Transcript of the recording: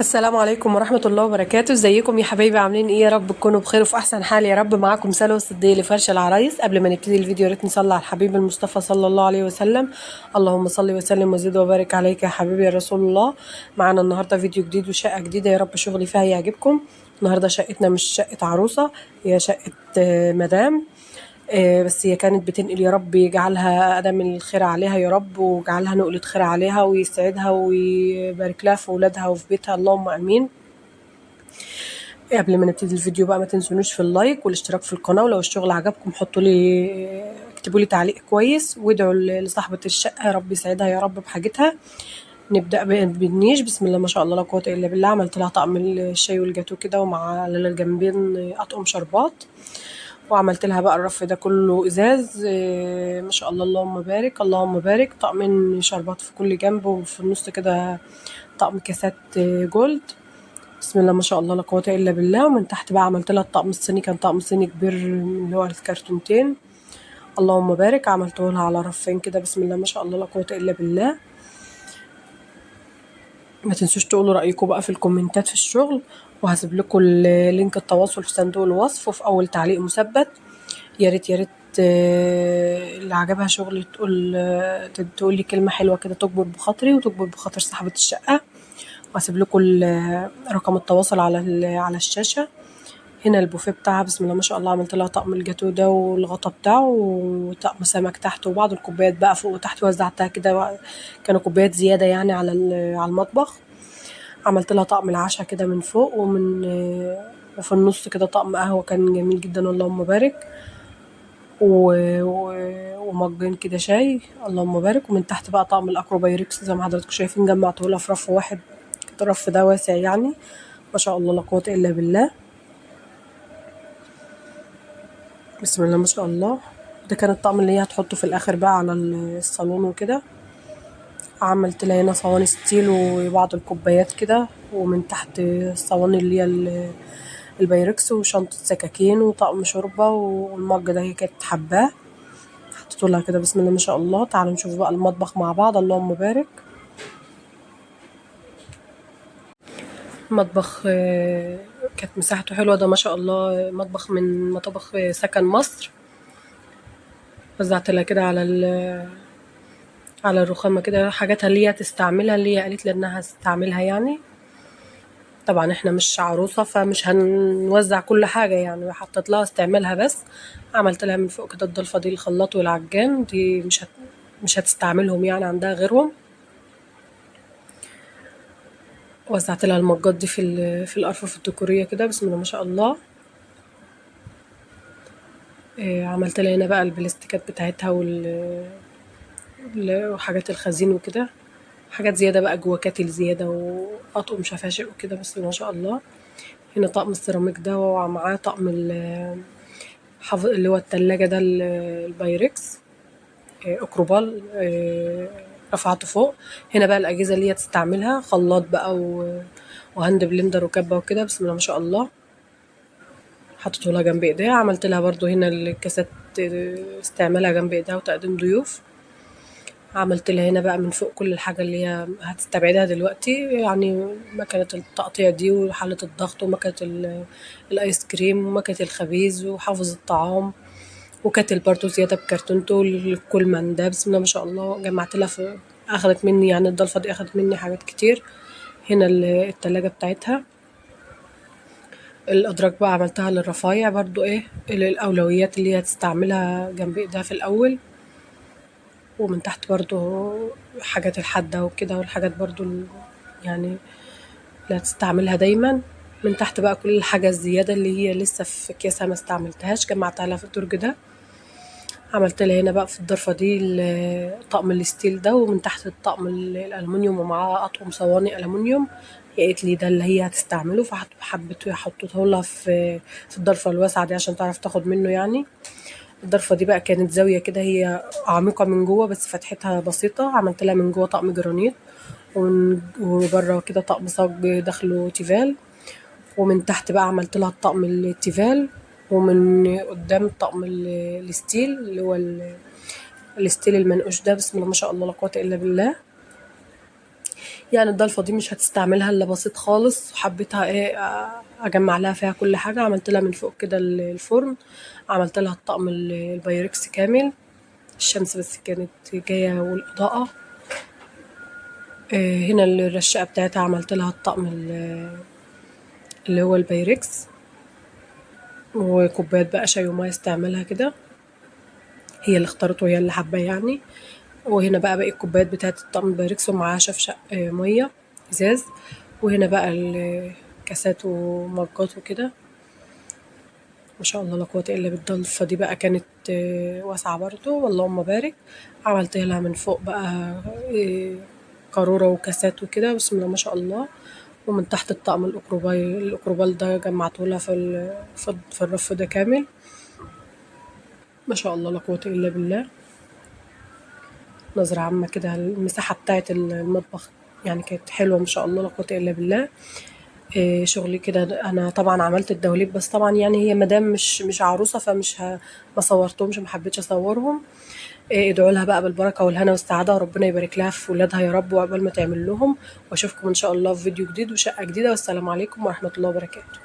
السلام عليكم ورحمة الله وبركاته. ازيكم يا حبايبي؟ عاملين ايه؟ يا رب تكونوا بخير وفي احسن حال يا رب. معاكم سلوى الصديق لفرش العرايس. قبل ما نبتدي الفيديو يا ريت نصلي على الحبيب المصطفى صلى الله عليه وسلم. اللهم صل وسلم وزد وبارك عليك يا حبيبي يا رسول الله. معانا النهارده فيديو جديد وشقة جديدة، يا رب شغلي فيها يعجبكم. النهارده شقتنا مش شقة عروسة، هي شقة مدام، بس هي كانت بتنقل. يا رب يجعلها أدم الخير عليها يا رب، ويجعلها نقلة خير عليها ويسعدها ويبارك لها في أولادها وفي بيتها، اللهم آمين. قبل ما نبتدي الفيديو بقى ما تنسونوش في ال like والاشتراك في القناة، ولو الشغل عجبكم حطوا لي، اكتبوا لي تعليق كويس، وادعوا لصاحبة الشقة يا رب يسعدها يا رب بحاجتها. نبدأ بالنيش. بسم الله ما شاء الله لا قوة إلا بالله. عملت لها طقم الشاي والجاتو كده، ومع الجنبين أطقم شربات، وعملت لها بقى الرف ده كله ازاز، ما شاء الله اللهم بارك اللهم بارك. طقمين شربات في كل جنب، وفي النص كده طقم كاسات gold. بسم الله ما شاء الله لا قوة الا بالله. ومن تحت بقى عملت لها الطقم الصيني، كان طقم صيني كبير اللي هو الكرتونتين، اللهم بارك. عملته لها على رفين كده، بسم الله ما شاء الله لا قوة الا بالله. ما تنسوش تقولوا رايكم بقى في الكومنتات في الشغل، وهسيب لكم link التواصل في صندوق الوصف وفي اول تعليق مثبت. يا ريت يا ريت اللي عجبها شغلي تقول لي كلمة حلوة كده تكبر بخاطري وتكبر بخاطر صاحبه الشقة. وهسيب لكم رقم التواصل على الشاشة. هنا البوفيه بتاعها، بسم الله ما شاء الله. عملت لها طقم الجاتو ده والغطا بتاعه، وطقم سمك تحت، وبعض الكوبايات بقى فوق وتحت وزعتها كده، كانوا كوبايات زيادة يعني على المطبخ. عملت لها طقم العشاء كده من فوق، وفي النص كده طقم قهوة كان جميل جدا اللهم بارك، ومجين كده شاي اللهم بارك. ومن تحت بقى طقم الاكروبايركس زي ما حضراتكم شايفين، جمعته لها في رف واحد، الرف ده واسع يعني ما شاء الله لا قوة الا بالله. بسم الله ما شاء الله. ده كان الطقم اللي هي هتحطه في الاخر بقى على الصالون وكده. عملت لها هنا صواني steel وبعض الكوبايات كده، ومن تحت الصواني اللي هي البايركس، وشنطة سكاكين، وطقم شوربة، وال mug ده هي كانت حباه حطيته لها كده، بسم الله ما شاء الله. تعالوا نشوف بقى المطبخ مع بعض، اللهم بارك. مطبخ كانت مساحته حلوة ده ما شاء الله، مطبخ من مطابخ سكن مصر. وزعت لها كده على الرخامة كده حاجاتها اللي هي تستعملها، اللي هي قالت لي انها هتستعملها يعني. طبعا احنا مش عروسة فمش هنوزع كل حاجة يعني، حطيت لها استعمالها بس. عملت لها من فوق كده الضلفة دي الخلاط والعجان، دي مش هتستعملهم يعني، عندها غيرهم. وزعت لها المجات دي في الارفف الديكورية كده، بسم الله ما شاء الله. عملت لها هنا بقى البلاستيكات بتاعتها وحاجات الخزين وكده، حاجات زيادة بقى جوا كاتل زيادة وأطقم شفاشق وكده، بس ما شاء الله. هنا طقم السيراميك ده، ومعاه طقم اللي هو التلاجة ده البايركس، أكروبال، رفعته فوق. هنا بقى الأجهزة اللي هي تستعملها، خلاط بقى و hand blender وكبة وكده، بسم الله ما شاء الله. حطيته لها جنب ايديها. عملت لها برضو هنا الكاسات، استعمالها جنب ايديها وتقديم ضيوف. عملت لها هنا بقى من فوق كل الحاجة اللي هي هتستبعدها دلوقتي، يعني مكنة التقطيع دي، وحلة الضغط، ومكنة الآيس كريم، ومكنة الخبيز، وحافظ الطعام، وكاتل برضو زيادة بكرتونته الكولمان ده، بسم الله ما شاء الله. جمعت لها أخدت مني يعني الضلفة دي أخدت مني حاجات كتير. هنا التلاجة بتاعتها. الأدراج بقى عملتها للرفايع برضو، ايه الأولويات اللي هي هتستعملها جنب ايدها في الأول. ومن تحت برضو حاجات الحادة وكده، والحاجات برضو يعني اللي هتستعملها دايما. من تحت بقى كل الحاجة الزيادة اللي هي لسه في اكياسها ما استعملتهاش، جمعتها لها في الدرج ده. عملت لها هنا بقى في الضرفة دي طقم ال steel ده، ومن تحت الطقم الألمونيوم، ومعاه أطقم صواني ألمونيوم. هي قالت لي ده اللي هي هتستعمله، فحبيت حطيته لها في الضرفة الواسعة دي عشان تعرف تاخد منه يعني. الضرفة دي بقى كانت زاوية كده، هي عميقة من جوه بس فتحتها بسيطة. عملت لها من جوه طقم جرانيت، وبره كده طقم صاج داخله تيفال. ومن تحت بقى عملت لها الطقم التيفال، ومن قدام طقم ال steel اللي هو ال steel المنقوش ده، بسم الله ما شاء الله لا قوة الا بالله. يعني الضلفة دي مش هتستعملها الا بسيط خالص، وحبيتها ايه اجمع لها فيها كل حاجة. عملت لها من فوق كده الفرن، عملت لها الطقم البيركس كامل، الشمس بس كانت جاية والإضاءة. هنا الرشاقة بتاعتها عملت لها الطقم اللي هو البيركس، وكوبايات بقى شاي ومية استعملها كده، هي اللي اختارته وهي اللي حابة يعني. وهنا بقى باقي الكوبايات بتاعت الطقم البيركس، ومعاها شفشق مية ازاز. وهنا بقى الكاسات ومجات وكده. ما شاء الله لا قوة الا بالله. الضلفة دي بقى كانت واسعة برضو، واللهم بارك. عملت لها من فوق بقى قارورة وكاسات وكده، بسم الله ما شاء الله. ومن تحت الطقم الأكروبال ده جمعته لها في الرف ده كامل. ما شاء الله لا قوة إلا بالله. نظرة عامة كده المساحة بتاعت المطبخ يعني كانت حلوة ما شاء الله لا قوة إلا بالله. شغلي كده أنا طبعا عملت الدواليب، بس طبعا يعني هي مدام مش عروسة فمش ما صورتهمش، ما حبيتش أصورهم. ادعوا لها بقى بالبركة والهنا والسعادة، وربنا يبارك لها في ولادها يا رب، وعقبال ما تعمل لهم. واشوفكم ان شاء الله في فيديو جديد وشقة جديدة، والسلام عليكم ورحمة الله وبركاته.